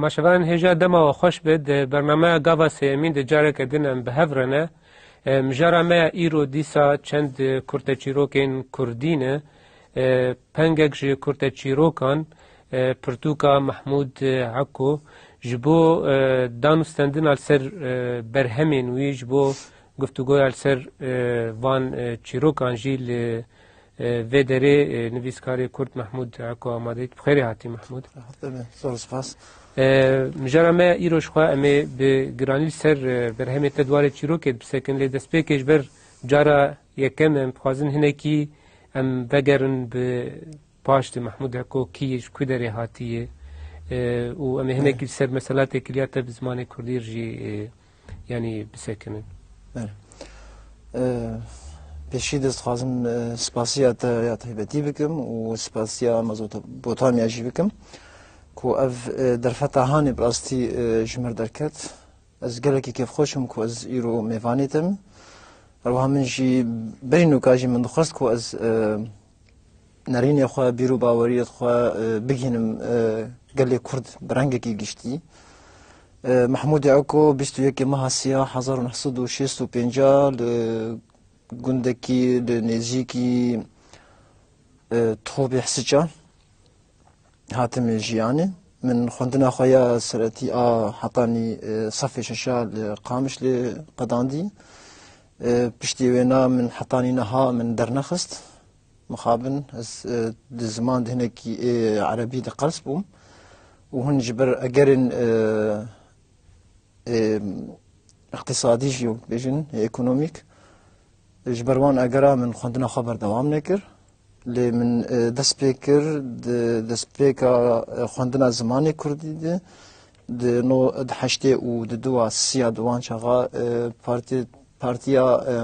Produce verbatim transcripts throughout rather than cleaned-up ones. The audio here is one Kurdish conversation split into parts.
Maşevan hêja dema we xweş be. Di bernameya gava sêyemîn de careke din em bi hev re ne. E, mijara me ya îro dîsa çend, e, kurteçîrokên kurdî ne. E, pengek ji kurteçîrokan, e, pirtûka Mehmûd, e, Eko ji bo, e, danûstendina li ser, e, berhemên wî, ji bo guftûgoya li ser, e, van, e, çîrokan jî li, e, vê derê, e, nivîskarê kurd Mehmûd Eko amadeyî. Bi xêrê hatî Mehmûd. Rehat be, zor spas. E, mijara me îro ji xwe em ê bi giranî li ser, e, berhemê te di warê çîrokê bisekin, lê destpêkê ji ber cara yekem em dixwazin hinekî em vegerin bi paş de Mehmûd Eko kî ye, ji ku derê hatiye, e, û em ê hinekî li ser mesela têkiliya te bi zimanê kurdî re jî, e, yanî bisekinin. Belê. E, pêşî de dixwazim, e, spasiya te ya taybetî bikim û spasiya Mezopotamya jî bikim ku ev, e, derfeta hanê bi rastî, e, ji mir derket. Ez gelekî kêfxweş im ku ez îro mêvanê te me. Her wiha min jî berî nûka jî min dixwest ku ez, e, nerînê xwe, bîr û baweriyê xwe, e, bigihînim, e, gelê Kurd bi rengekî giştî. E, Mehmûdê Eko bîst û yekê meha Siya hezar û neh sed û şêst û pênc li gundekî li nêzîkî, e, Tobê Hisiça hatime jiyanê. Min xwendina xwe ya seretî a hetanî, e, sefê şeşa li Qamişlê qedandî. E, piştî wêna min hetanî niha min dernexist. Mixabin ez, e, di ziman di hinekî, e, erebî de qels bûm û hûn ji ber egerên, e, e, iqtisadî jî wek bêjin, ekonomîk, ji ber wan egera min xwendina xwe berdewam nekir. Lê min, e, dest pê kir, di destpêka, e, xwendina zimanê kurdî de, di no, di heştê û di dua siya di wan çaxa, e, partî-, partiya, e,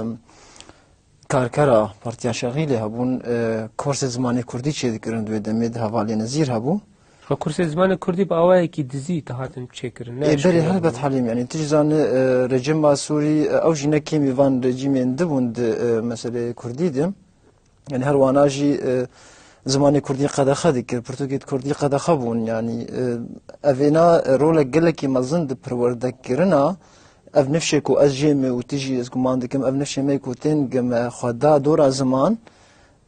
karkera, Partiya Şexîlê hebûn, e, kursê zimanê kurdî çêdikirin di wê demê, di hevalê Nezîr hebû. Xwe kursê zimanê kurdî bi awayekî dizî dihatin çêkirin, ne? Ê, belê, eşkere helbet bûn. Helîm, yanî tu jî zanî, e, Recem Masûrî, e, ew jî ne kêmî van rejîmên di bûn di, e, meseleyê kurdî de. Yanî her wana jî, e, zimanê kurdî qedexe dikir, pirtûkê kurdî qedexe bûn. Yanî, e, evêna, e, rolek gelekî mezin di perwerdekirina, ev nifşê ku ez jê me û tu jî ez guman dikim, ev nifşê me ku tên gime xwe da dora ziman,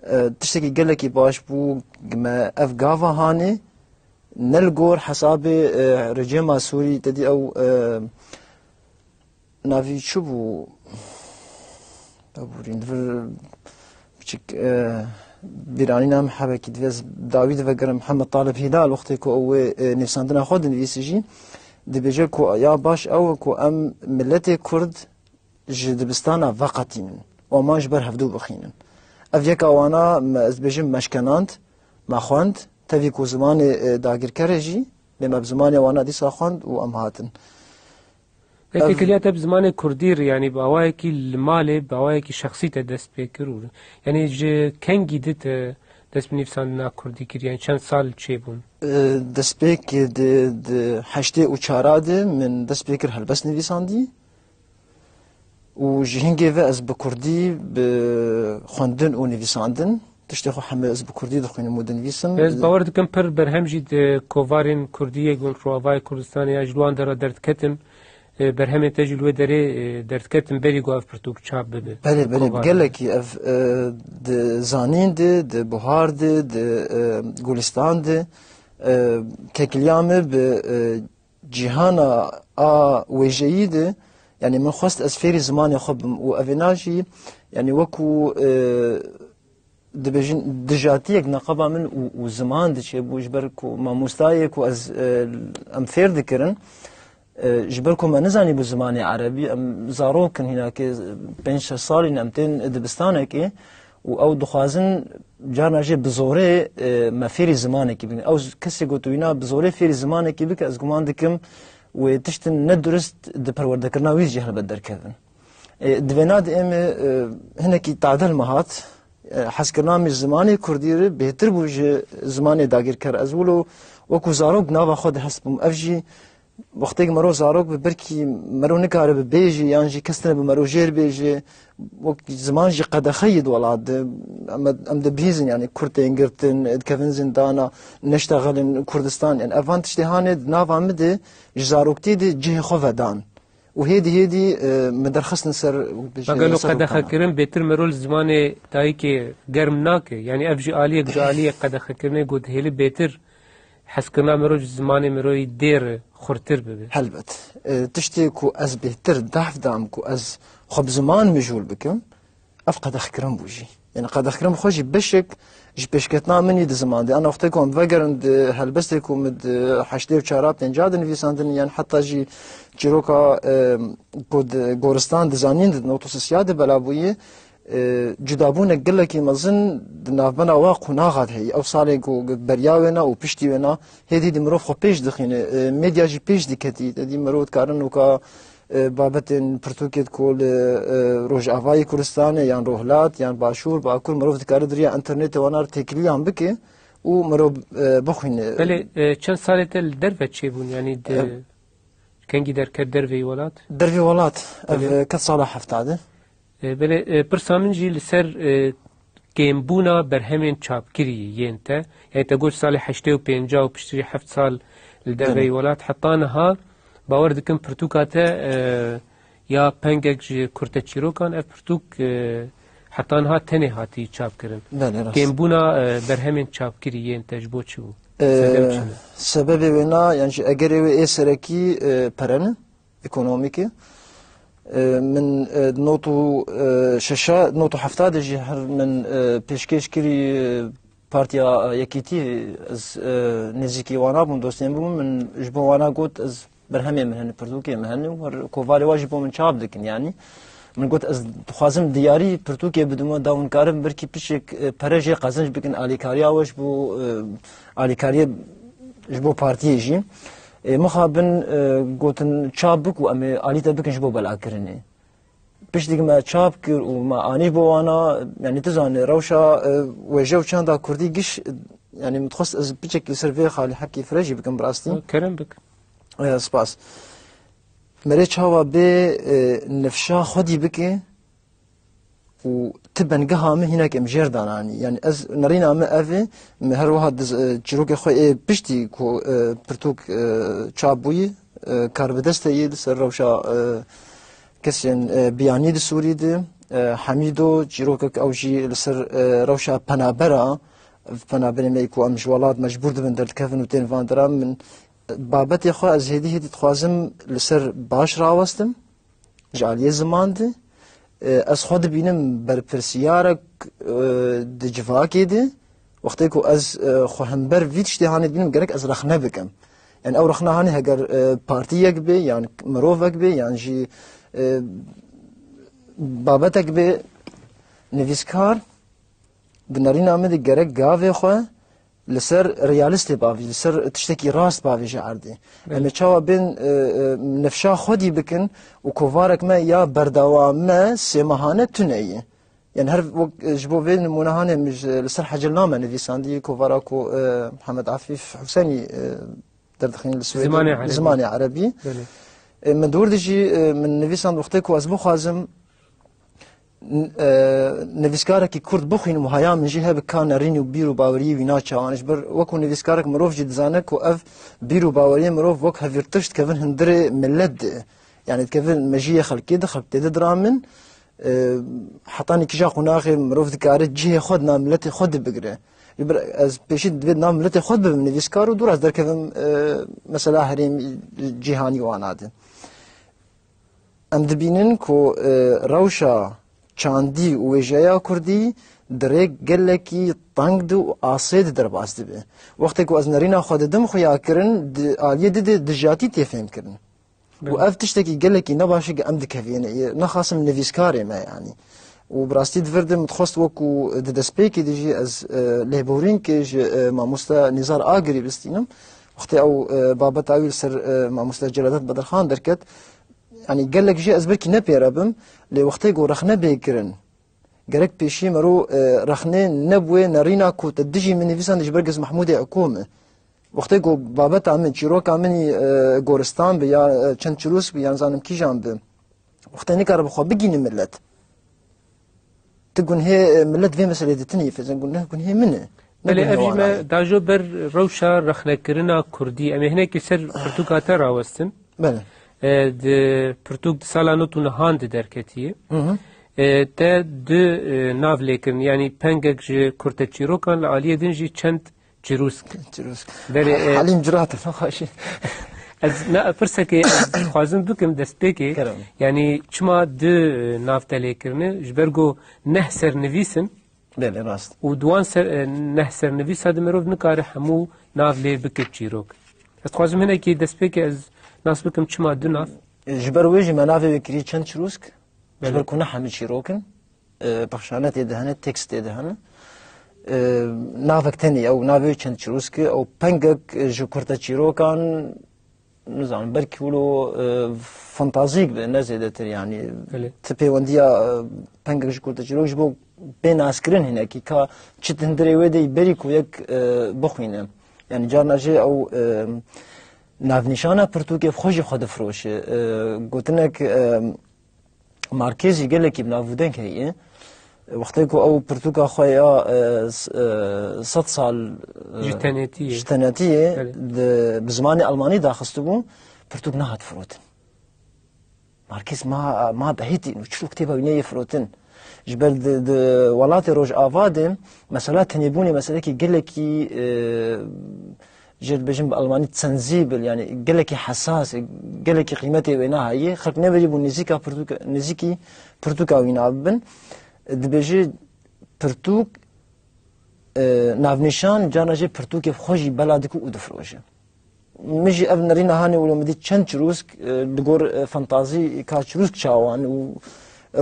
e, tiştekî gelekî baş bû, gime ev gava hanê, ne li gor hesabê, e, Recê Masûrî, te dî ew, e, navî çi bû? Ew bûrîn, divir biçik, e, bîranîna min hebekî, divê ez dawî divegerim. Mihemed Talib Hîlal, wextê ku ew wê, e, nivîsandina xwe dinivîsî jî, dibêje ku ya baş ew e ku em miletê Kurd ji dibistana veqetînin û eman ji ber hevdû bixînin. Ev yeka wana me, ez dibêjim, me şkenand, me xwend, tevî ku zimanê, e, dagirker e jî, lê me bi zimanê wana dîsa xwend û em hatin. Lê ev têkiliya te bi zimanê kurdî re, yanî bi awayekî li malê, bi awayekî şexsî te dest pê kir û, yanî ji kengî di te dest bi nivîsandina kurdî kir, yanî çend sal çêbûn? E, destpêk di, di heştê û çara de min dest pê kir helbest nivîsandî. Û ji hingê ve ez bi kurdî, bi xwendin û nivîsandin, tiştê xwe heme ez bi kurdî dixwînim û dinivîsim. Ez bawer dikim pir berhem jî di kovarên kurdî yê ku Rojavayê Kurdistanê ya ji li wan dera derdiketin, e, berhemên te jî li wê derê, e, derdiketin berî ku ev pirtûk çap bibe. Belê, belê, kovar gelekî ev, e, di zanîn de, di buhar de, di, e, gulistan de, e, têkiliya me bi, e, cîhana a wêjeyî de, yanî min xwest ez fêrî zimanê xwe bim û evêna jî, yanî wekû, e, dibêjin dijatiyek neqeba min û, û ziman diçêbû, ji ber ku mamostayê ku ez, e, em fêr dikirin, e, ji ber ku me nizanîbû zimanê erebî, em zarok in, hînakê pênc şeş salî ne em tên dibistanekê, û ew dixwazin carna jê bi zorê, e, me fêrî zimanekî bikin. Ew z-, kesê ku tu wîna bi zorê fêrî zimanekî bike, ez guman dikim wê tiştin nedurist di perwerdekirina wî jî helbet derkevin. E, di vêna de êm, e, hinekî tadil me hat, e, hezkirina me ji zimanê kurdî re bêhtir bû ji zimanê dagirker. Ez wilo wekû zarok nava xwe de hest bûm. Ev jî Wextêk mero zarok bi, belkî mero nikaribe bêje, yan jî kes tine bi mero jêr bêje. Wek ziman jî qedexe yê di welat de. Em, em dibihîzin, yanî kurtên girtin, dikevin zindana, neştexelin Kurdistan. Yanî evan tiştê hanê di nava min de ji zaroktî de cihê xwe vedan. Û hêdî hêdî, e, min derxistin ser, wek dibêjin, Magalo ser rûkana. Qedexekirin bêtir mero li zimanê dayikê germ nake. Yanî ev ji aliyek ji aliyê qedexekirinê ku dihêli bêtir hezkirina mero ji zimanê mero yî dê re xurtir bibe. Helbet. E, tiştê ku ez bêhtir dehf dam ku ez xwe bi ziman mijûl bikim, ev qedexkirin bû jî. Yanî qedexkirin bi xwe jî beşek ji pêşketina min î di ziman de. Ana wextê ku em vegerin di helbestê ku min di heştê û çar pênca de nivîsandin, yan heta jî çîroka, e, ku di goristan dizanîn di not û sisiya de bela bûyî, e, cudabûnek gelekî mezin di navbena wa qonaxa de heye. Ew salê ku beriya wêna û piştî wêna hêdî hêdî mirov xwe pêş dixîne, e, medya jî pêş diketî. Hêdî mirov dikarin weka, e, babetên pirtûkê ku li, e, Rojavayê Kurdistanê yan Rohilat yan Başûr, Bakur mirov dikare di riya înternetê wana re têkiliyan bike û mirov, e, bixwîne. Belê, e, çend salê te li derve çêbûn, yanî di E, kengî derket derveyî welat? Derveyî welat, ev, Belê. e, ket sala hefta de. E, belê, e, pirsa min jî li ser, e, kêmbûna berhemên çapkirî yên te. Yanî te got salê heştê û pênc û piştre heft sal li derveyî Belê. welat. Heta niha bawer dikim pirtûka te, e, ya pengek ji kurteçîrokan, ev pirtûk, e, heta niha tenê hatî çapkirin. Belê, rast. Kêmbûna, e, berhemên çapkirî yên te ji bo çi bû? E, Sebeb çi ne? Sebebê wêna, yan jî egerê wê ê serekî, e, pere ne. Ekonomîkê. E, min, e, not û, e, şeşa, not û hefta de jî her min, e, pêşkêş kirî, e, Partiya Yekîtî, ez, e, nêzîkî wana bûm, dostên bûm. Min ji bo wana got, ez berhemê min hene, pirtûkê min hene û her kovarê wa ji bo min çap dikin, yanî. Min got, ez dixwazim diyarî pirtûkê bidim we, da hûn karin belkî piçek, e, pere jê qezenc bikin, alîkariya we ji bo, e, alîkariyê ji bo partiyê jî. Ê, mixabin, e, gotin çap bik û em ê alî te bikin ji bo belakirinê. Piştî me çap kir û me anî bo wana, yanî tu zanî rewşa, e, wêje û çanda kurdî giş, yanî min dixwest ez piçekî li ser vê xalî hepkî fire jî bikim bi rastî. Kerem bik. E, spas. Merê çawa bê, e, nifşa xwedî bike, û ti bengeha min hînek em jêr dananî. Yanî ez nerîna min ev e, min her wiha diz-, e, çîrokê xwe ê piştî ku, e, pirtûk, e, çap bûyî, e, karbidestê yê li ser rewşa, e, kesên, e, biyanî di Sûrî de, e, Hemîdo, çîrokek ew jî li ser, e, rewşa penabera, penaberê me ku em ji welat mecbûr dibin derdikevin û tên van dera min, e, babetê xwe ez hêdî hêdî dixwazim li ser baş rawestim. Ji aliyê ziman de, e, ez xwe dibînim berpirsiyarek, e, di civakê de. Wextê ku ez, e, xwe hember vî tiştê hanê dibînim, gerek ez rexne bikim. Yani ew rexne hanê heger, e, partiyek bê, yan mirovek bê, yan jî, e, babetek bê, nivîskar, di nerîna min de gerek gavê xwe li ser realistê bavêje, li ser tiştekî rast bavêje erdê. Belê. Em ê çawa bên, e, e, nifşa xwedî bikin û kovarek me ya berdewam me sê mehane tune ye. Yani her wek, e, ji bo vê nimûnehanê min ji, li ser Hecilname nivîsandî, kovara ku, e, Mihemed Afîf Husenî, e, derdixîn li Swêdê, Zimanê Erebî. Zimanê Erebî. Belê. E, min dûr dijî, e, min nivîsand wextê ku ez bixwazim, n-, e, nivîskarekî kurd bixwînim û haya min jî hebe ka nerîn û bîr û baweriyê wî naçawan. Ji ber wekû nivîskarek mirov jî dizane ku ev bîr û baweriyê mirov wek hevîrtiş dikevin hundirê milet de. Yani dikevin mejiyê xelkê de, xelk tê de diramin. E, hetanî kîja qonaxê mirov dikare cihê xwe di nav miletê xwe de bigire. Ji ber ez pêşî divê di nav miletê xwe de bibim nivîskar û dûr ez derkevim, e, mesela herêm cîhanî wana de. Em dibînin ku, e, rewşa çandî û wêjeya kurdî di rêk gelekî teng de û asê de derbas dibe. Wextê ku ez nerîna xwe didim xuyakirin, di aliyê di de dijatî tê fêmkirin. Û Belê. ev tiştekî gelekî nebaş e ku em dikevîne, yê nexasim nivîskarê me, yanî. Û bi rastî di vir de min dixwest wekû di destpêkê de jî ez, e, lêborînkê ji, e, mamoste Nîzar Agirî bistînim. Wextê ew, e, babeta wî li ser, e, mamoste Celadet Bedirxan derket, yanî gelek jî ez belkî ne pêre bim, lê wextê ku rexne bê kirin, gerek pêşî mero, e, rexnê nebûyê nerîna ku te dijî min nivîsandî ji ber Giz Mehmûdê Eko me. Wextê ku babeta min, çîroka min î, e, goristan bi ya, e, çend çirûsk bi yan zanim kîjan bi. Wextê nikare bi xwe bigîne millet. Tu gunhê, e, millet vê meselê ditinî fizin gunhê, gunhê min e. Ne Belê, gunhê ev jî wan me e. dajo ber rewşa rexnekirina kurdî. Em ê hinekî ser pirtûka te rawestin. Belê. E, di pirtûk di sala nod û nehan de derketiye. Hı hı. E, te du, e, nav lêkirin. Yanî pengek ji kurteçîrokan, li aliyê din jî çend çirûsk. Çirûsk. Belê, e, Helîm ciratin, xweşî. Ez ne, pirsekê ez dixwazim bikim destpêkê. Kerem. Yanî çima du, e, nav te lêkirine? Ji ber ku neh sernivîs in. Belê, rast. Û di wan ser, e, neh sernivîsa de mirov nikare hemû nav lê bike çîrok. Ez dixwazim hinekî destpêkê ez nas bikim çima du nav. E, ji ber wê jî me navê wê kiriye çend çirûsk. Ji Belê. ber ku ne hemî çîrok in. E, pexşane tê de hene, tekst tê de hene. E, navek tenê, ew navê wê çend çirûsk e, ew pengek, e, ji kurteçîrokan, nizanim, belkî wilo, e, fantazîk be, ne zêdetir, yanî Belê. ti pêwendiya, e, pengek ji kurteçîrok ji bo pê naskirin hinekî ka çi di hundirê wê de yî berî ku yek, e, bixwîne. Yanî carna jê ew, e, navnîşana pirtûkê bi xwe jî xwe difiroşe. E, gotinek, e, Markêzî gelekî bi nav û deng heye. Wextê ku ew pirtûka xwe ya, e, s-, e, sed sal, e, Ji tenêtiyê. ji tenêtiyê Belê. di, bi zimanê Almanî daxistibû, pirtûk nehat firotin. Markêz ma, ma behîtî û çilo kitêba wî neyê firotin. Ji ber di, di welatê Rojava de mesela tenêbûnê meselekî gelekî, e, jê dibêjin bi Almanî sensîbil, yanî gelekî hesas e, gelekî qîmetê wê naheyê. Xelk neverî bû nêzîka pirtûk, nêzîkî pirtûka wî nabibin. Dibêje pirtûk, e, navnîşan carna jê pirtûkê xwe jî bela dike û difiroje. Min jî ev nerîna hanê wilo min dît çend çirûsk, e, li gor, e, fantazî ka çirûsk çawan û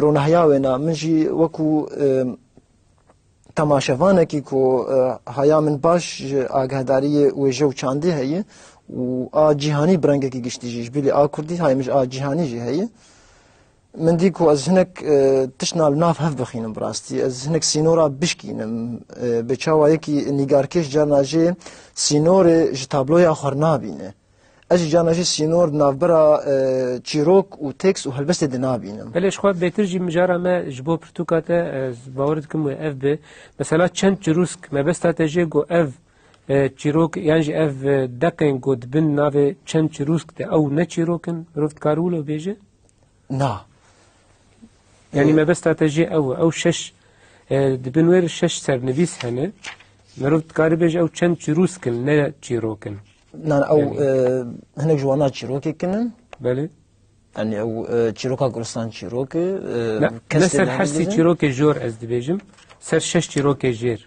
ronahiya wêna. Min jî wekû, e, temaşevanekî ku, e, haya min baş ji agahdariyê wêje û çandî heye û a cîhanî bi rengekî giştî jî, ji bilî a kurdî, hayê min ji a cîhanî jî heye. Min dî ku ez hinek, e, tiştna li nav hev bixînim bi rastî. Ez hinek sînora bişkînim. E, bi çawa yekî nîgarkêş carna jê sînorê ji tabloya xwe re nabîne. Ez jî carna jî sînor di navbera, e, çîrok û tekst û helbestê de nabînim. Belê, ji xwe bêtir jî mijara me ji bo pirtûka te, ez bawer dikim wê ev be. Mesela çend çirûsk, mebesta te jê ku ev, e, çîrok yan jî ev, e, deqên ku di bin navê çend çirûsk de ew ne çîrok in, mirov dikare wilo bêje? Na. Yanî E, mebesta te jê ew e, ew şeş, e, di bin wê re şeş sernivîs hene. Mirov dikare bêje ew çend çirûsk in, ne çîrok in. Na, ew, Yanî. e, hinek ji wana çîrokê kin in. Belê. Yanî ew, e, çîroka Gulistan çîrok e, e, Ne, kes ne tê ser de her sî dibêjin. çîrokê jor ez dibêjim. Ser şeş çîrokê jêr.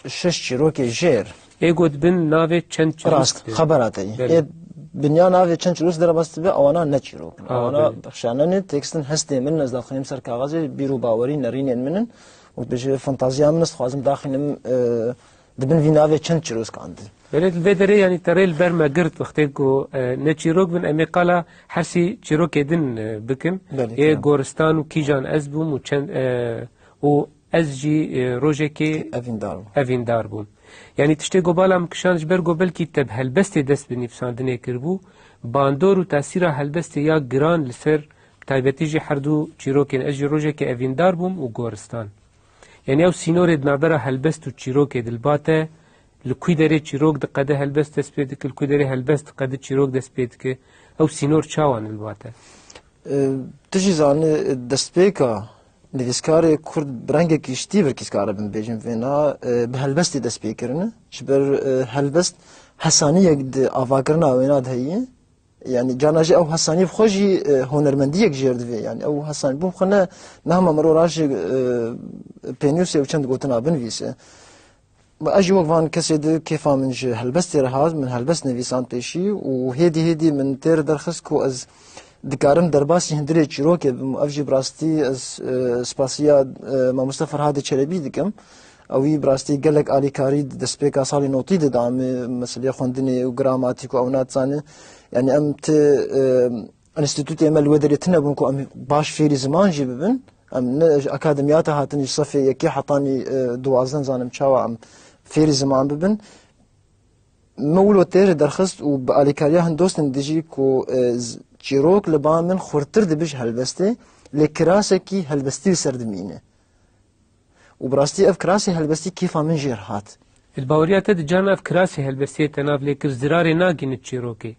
Şeş çîrokê jêr. Ê got bin navê çend çirûsk Rast, de. xebera te yî. Belê. Ê binya navê çend çirûsk derbas dibe, ewana ne çîrok in. A, Ewana belê. bexşanenê tekstin hestê min, ez daxînim ser kaxezê, bîr û bawerî nerînên min in. Û dibêje fantaziya min, ez dixwazim daxînim, e, di bin vî navê çend çirûskan de. Belê, li vê derê, yanî te rê li ber me girt, wextê ku, e, ne çîrok bin, em ê qala her sî çîrokê din, e, bikin. Belê, Ê tamam. goristan û kîjan ez bûm û çend, e, û ez jî, e, rojekê Evîndar bûm. evîndar bûm. Yanî tiştê ku bala min kişand, ji ber ku belkî te bi helbestê dest bi nivîsandinê kiribû, bandor û tesîra helbestê ya giran li ser, bi taybetî jî her du çîrokên ez jî rojekê evîndar bûm û goristan. Yanî ew sînorê di navbera helbest û çîrokê de li ba te, li kû derê çîrok diqede helbest dest pê dike, li kû derê helbest diqede çîrok dest pê dike, ew sînor çawa ne li ba te? E, tu jî zanî, destpêka nivîskarê kurd bi rengekî ji tî birkî dikare bin bêjin vêna, e, bi helbestê dest pê kirine. Ji ber, e, helbest hesaniyek di avakirina wêna de heye. Yanî carna jî ew hesanî bi xwe jî, e, hunermendiyek jêr divê. Yanî ew hesanî bû xwe ne, ne hema mirov raje, e, pênûsê û çend gotina binivîse. Ez jî wek van kesê di kêfa min ji helbestê re hat, min helbest nivîsand pêşî û hêdî hêdî min têr derxist ku ez dikarim derbasî hundirê çîrokê bim. Ev jî bi rastî ez, e, spasiya, e, mamoste Ferhadê Çelebî dikim. Ewî bi rastî gelek alîkarî di destpêka salê notî de da min, meseleyê xwendinê û gramatîk û ew nadizane. Yanî em ti, e, Enstîtûtê me li wê derê tune bûn ku em baş fêrî ziman jî bibin. Em ne ji akademiyata hatin, ji sefê yekê hetanî, e, duwazdeh, zanim çawa em fêrî ziman bibin. Min wilo têr derxist û bi alîkariya hin dostên dijî ku, e, z-, çîrok li ba min xurtir dibe ji helbestê, lê kirasekî helbestî li ser dimîne. Û bi rastî ev kirasê helbestî kêfa min jê re hat. Di baweriya te di carna ev kirasê helbestiyê te nav lê kir, zirarê nagîne çîrokê?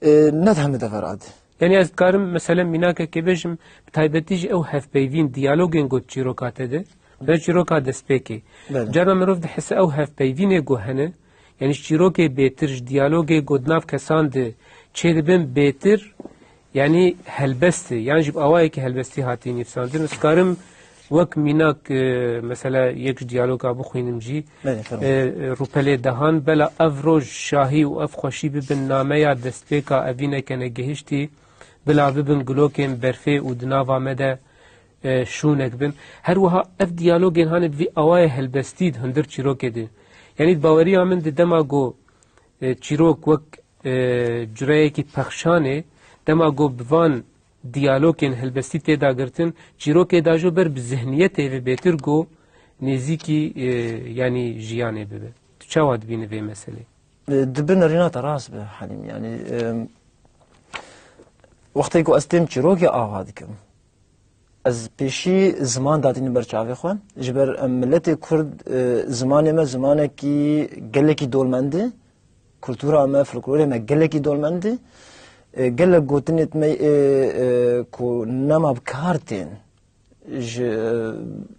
E, ne di hemî devera de. Yanî ez dikarim, meselen, mînakekê bêjim, bi taybetî jî ew hevpeyvîn, diyalogên got çîroka te de, bi çîroka destpêkê. Belê. Carna mirov dihese ew hevpeyvînê got hene, yanî ji çîrokê bêtir, ji diyalogê got nav kesan de çêdibin bêtir, yanî helbest e, yan jî bi awayekî helbestî hatiye nivîsandin. Ez dikarim wek mînak, e, mesela yek ji diyaloga bixwînim jî. Belê, fermo. E, e, rûpelê dehan, bela ev roj şahî û ev xweşî bibin nameya destpêka evîneke negihiştî, bila bibin gulokên berfê û di nava me de, e, şûnek bin. Her wiha ev diyalogên hanê bi vî awayê helbestî di hundir çîrokê de. Yanî di baweriya min di dema ku, e, çîrok wek, e, cureyekî pexşanê, dema ku bi van diyalogên helbestî tê dagirtin, çîrokê dajo ber bi zihniyetê ve bêtir ku nêzîkî, e, yanî jiyanê bibe. Tu çawa dibînî vê meselê? E, dibe nerîna te rast be, Helîm. Yanî, e, wextê ku ez têm çîrokê ava dikim, ez pêşî ziman datînim ber çavê xwe. Ji ber em miletê Kurd, e, zimanê me zimanekî gelekî dolmend e. Kultura me, folklorê me gelekî dolmend e. E, gelek gotinê me, e, e, ku nema bi kar tên. Ji,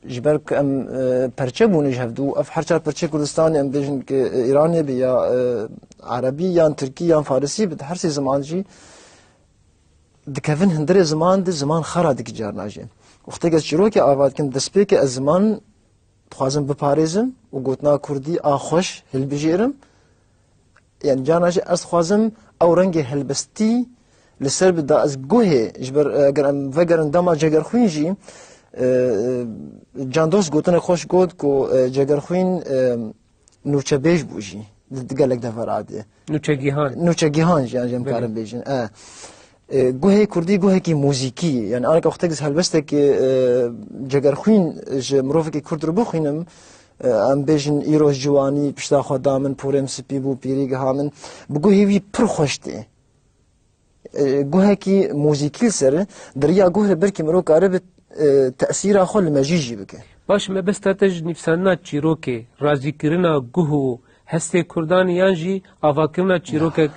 ji ber ku em, e, perçe bûne ji hevdû, ev her çar perçeyê Kurdistanê, em bêjin ki, e, Îranê bi ya, e, Erebî yan Tirkî yan Farisî bi, her sê ziman jî dikevin hundirê ziman de, ziman xera dike carna jî. Wextê ez çîrokê ava dikim, destpêkê ez ziman dixwazim biparêzim û gotina kurdî a xweş hilbijêrim. Yani carna jî ez dixwazim ew rengê helbestî li ser bida ez guhê, ji ber, e, eger em vegerin dema Cegerxwîn jî, e, e, Candost gotinek xweş got ku, e, Cegerxwîn, e, nûçebêj bû jî di, di gelek devera de. Nûçegihan. Nûçegihan jî, yani, em Belê. karin bêjin. E, e, guhê kurdî guhekî muzîkî, yani, aneka wextek ez helbestekî, e, Cegerxwîn ji mirovekî kurd re bixwînim, e, em bêjin, îro ciwanî pişta xwe da min, porê min spî bû, pîrî giha min. Bi guhê wî pir xweş tê. E, guhekî muzîkî li ser, di riya guh re belkî mirov karibe, e, tesîra xwe li mejî jî bike. Baş, mebesta te ji nivîsandina çîrokê, razîkirina guh û hestê kurdan e yan jî avakirina çîrokek,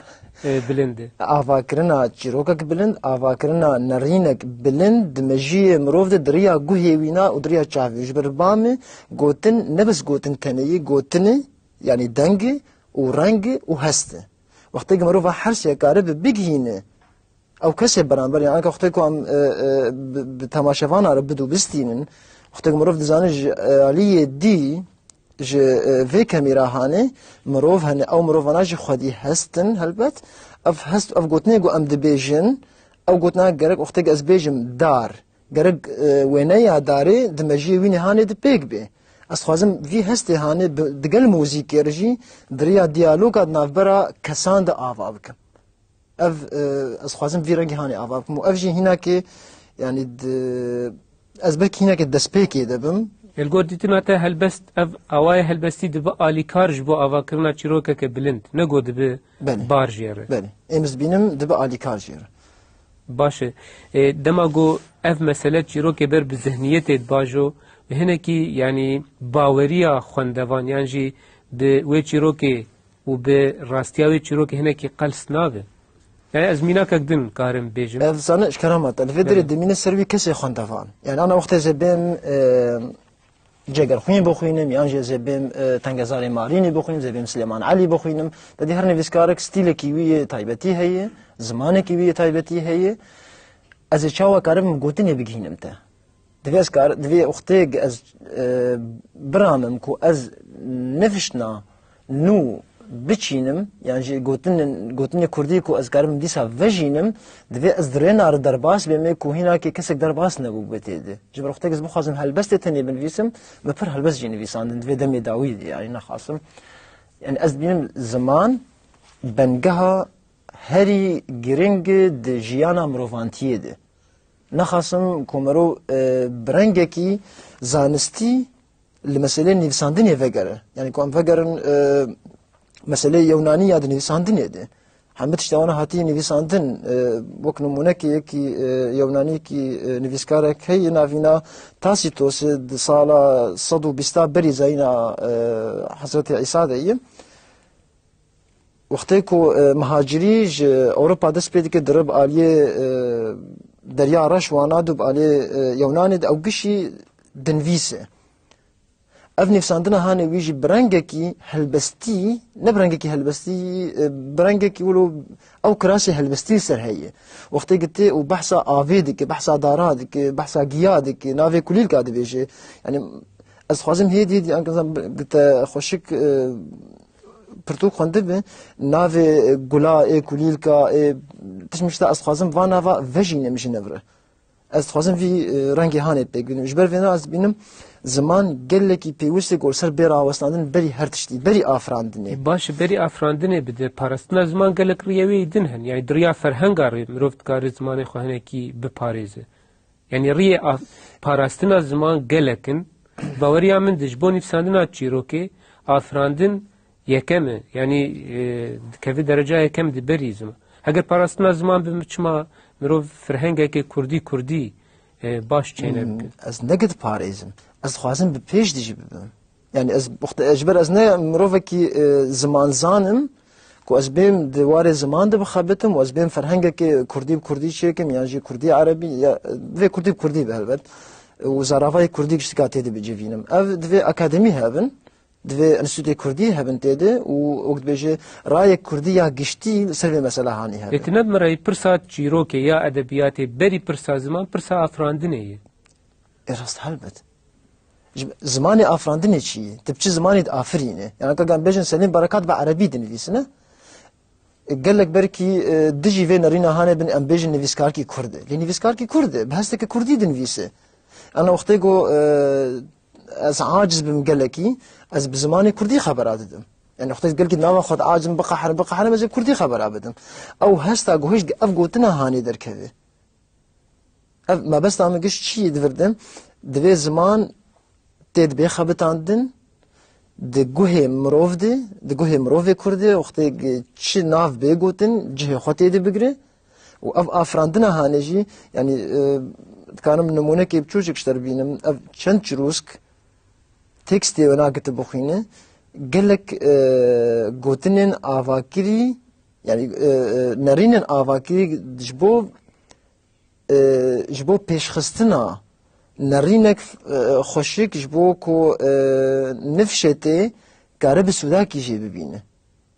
e, bilind e? Avakirina çîrokek bilind, avakirina nerînek bilind di mejiyê mirov de di riya guhê wîna û di riya çavê. Ji ber ba min gotin ne bes gotin tenê ye, gotin e, yanî deng e û reng e û hest e. Wextê ku mirova her sê karibe bigihîne, ew kesê beramber, yani anka wextê ku em, e, e, bi, bi temaşevana re bidû bistînin, wextê ku mirov dizane ji, e, aliyê dî, ji, e, vê kemîra hanê, mirov hene, ew mirovana jî xwedî hest in, helbet. Ev hest, ev gotinê ku em dibêjin, ew gotina gerek wextê ku ez bêjim dar, gerek, e, wêneya darê di mejiyê wî nê hanê de pêk bê. Ez dixwazim vî hestê hanê bi, digel muzîkê re jî di riya diyaloga di navbera kesan de ava bikim. Ev, e, ez dixwazim vî rengî hanê ava bikim û ev jî hînakê, yanî di, ez belkî hînakê destpêkê de bim. Li gor dîtina te helbest, ev awayê helbestî dibe alîkar ji bo avakirina çîrokeke bilind, ne ku dibe Belê. bar jê re. Belê. Êm ez dibînim dibe alîkar jê re. Baş e. E, dema ku ev mesele çîrokê ber bi zihniyetê dibajo, bi hinekî, yanî, baweriya xwendevan yan jî bi wê çîrokê û bi rastiya wê çîrokê hinekî qels nabe. Yani ez mînakek din karim bêjim. Ev zane ji kerama te. Li vê derê Belê. dimîne ser wî kesê xwendevan. Yani ana wextê ez ê bêm, e, Cegerxwîn bixwînim, yan jî ez ê bêm, e, Tengezarê Marînî bixwînim, ez ê bêm Silêman Elî bixwînim. Te dî her nivîskarek stîlekî wî yê taybetî heye, zimanekî wî yê taybetî heye. Ez ê çawa karibim gotinê bigihînim te? Divê ez kar-, divê wextê ez, e, biramim ku ez niviştna nû biçînim, yan jî gotinên, gotinê kurdî ku ez karim dîsa vejînim, divê ez di rêna re derbas bême ku hînakê kesek derbas nebû be tê de. Ji ber wextê ez bixwazim helbestê tenê binivîsim, me pir helbest jî nivîsandin, divê demê dawî de, yani nexasim. Yani ez dibînim ziman bengeha herî giring di jiyana mirovantiyê de. Nexasim ku mero, e, bi rengekî zanistî li meseleyê nivîsandinê vegere. Yani ku em vegerin, e, meseleyê Yewnanî ya di nivîsandinê de. Hemî tişta wana hatiye nivîsandin. E, wek nimûnekê yekî, e, Yewnanî yekî, e, nivîskarek heye navîna Tacitos e, di sala sed û bîsta berî zayîna, e, Hezretê Îsa de ye. Wextê ku, e, mihacirî ji Ewropa dest pê dike, diribe aliyê, e, Derya Reş wana dû bi aliyê, e, Yewnanê de ew gişî dinivîse. Ev nivîsandina hanê wî jî bi rengekî helbestî, ne bi rengekî helbestî, e, bi rengekî wilo ew kirasê helbestî li ser heye. Wextê ku tê û behsa avê dike, behsa dara dike, behsa giya dike, navê kulîlka dibêje. Yani ez dixwazim hêdî hêdî anka te xweşik, e, pirtûk xwendibe, navê gula ê kulîlka ê tişt mişta ez dixwazim va nava vejînim ji navre. Ez dixwazim vî, e, rengê hanê pêk bînim. Ji ber vêna ez dibînim ziman gelekî pêwist e ku li ser bê rawestandin berî her tiştî, berî afirandinê. Baş e, berî afirandinê bide, parastina ziman gelek riyê wê yî din hene. Yani di riya ferhenga rê mirov dikare zimanê xwe hinekî biparêze. Yani riyê af-, parastina ziman gelek in. Baweriya min de ji bo nivîsandina çîrokê, afirandin yekem e. Yani, e, dikeve dereca yekem di berî ziman. Heger parastina ziman bi çima mirov ferhengekê kurdî kurdî, e, baş çêne Hmm, bike. Ez ne ku diparêzim. Ez dixwazim bi pêş de jî bibim. Yani ez, ji ber ez ne mirovekî, e, zimanzan im, ku ez bêm di warê ziman de bixebitim û ez bêm ferhengekê kurdî bi kurdî çêkim, yan jî kurdî erebî, ya, vê kurdî bi kurdî be helbet. Û zaravayê kurdî giştika tê de bicivînim. Ev divê akademî hebin, divê enstîtûyê kurdî hebin tê de û wek dibêje rayek kurdî ya giştî li ser vê mesela hanî hebe. Lê tu ne bi min re yî pirsa çîrokê ya edebiyatê berî pirsa ziman, pirsa afirandinê ye. E, rast helbet. Ji, zimanê afirandinê çi ye? Tu bi çi zimanê diafirîne? Yani, ka em bêjin Selîm Berekat bi erebî dinivîsine. E, gelek belkî, e, dijî vê nerîna hanê bin em bêjin nivîskarkî kurd e. Lê nivîskarkî kurd e, bi hesteke kurdî dinivîse. Ana wextê ku, e, ez aciz bim gelekî, ez bi zimanê kurdî xebera didim. Yani wextê gelkî nava xwe diacizim, biqeherim, biqeherim, ez ê kurdî xebera bidim. Ew hesta ku hişt ev gotina hanê derkeve. Ev mebesta min giş çi ye di vir de? Divê ziman tê dibê xebitandin, di guhê mirov de, di guhê mirovê kurd de, wextê çi nav bê gotin, cihê xwe tê de bigire. Û ev afirandina hanê jî, yani, e, dikarim nimûnekê biçûçik ji te re bînim. Ev çend çirûsk tekstê wêna ki tu bixwîne, gelek, e, gotinên avakirî, yani, e, e, nerînên avakirî ji bo e, ji bo pêşxistina nerînek, e, xweşik ji bo ku, e, nifşê tê kare bi sûdakî jê bibîne.